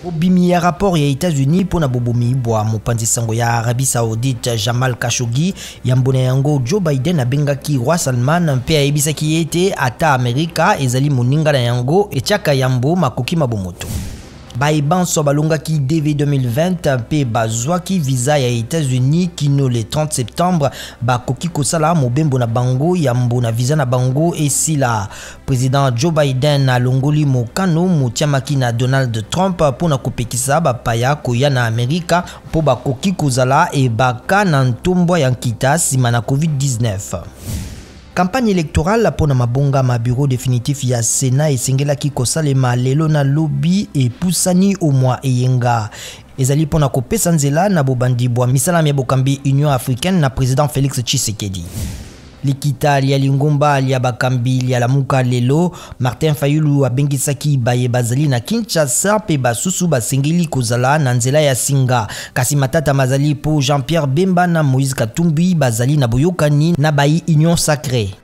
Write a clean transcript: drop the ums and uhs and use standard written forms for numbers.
Bobimi ya rapport ya Etats-Unis mpo na bobomi bwa mopanzi sango ya Arabie Saoudite Jamal Khashoggi, yambo na yango Joe Biden abengaki Roi Salman mpe ayebisaki ye ete ata Amerika ezali moninga na yango etiaka yambo makoki ma bomoto. Baye banso balongaki DV 2020 mpe bazwaki visa ya Etats-Unis kino le 30 septembre bakoki kosala mobembo na bango yambo na visa na bango esila. President Joe Biden alongoli mokano motiamaki na Donald Trump mpo na kopekisa bapaya koya na Amerika mpo bakoki kozala ebaka na ntombwa ya nkita nsima na COVID-19. Campagne électorale mpo na mabonga ma bureau définitif ya Sénat esengelaki kosalema lelo na lobi epusani omwa eyenga. Ezali mpo na kopesa nzela na bobandi bwa misala mya bokambi Union africaine na président Félix Tshisekedi. Likita lya lingomba lya bakambi lya Lamuka lelo, Martin Fayulu abengisaki baye bazali na Kinshasa mpe basusu basengeli kozala na nzela ya singa. Kasi matata mazali mpo Jean-Pierre Bemba na Moïse Katumbi bazali na boyokani na bayi Union Sacrée.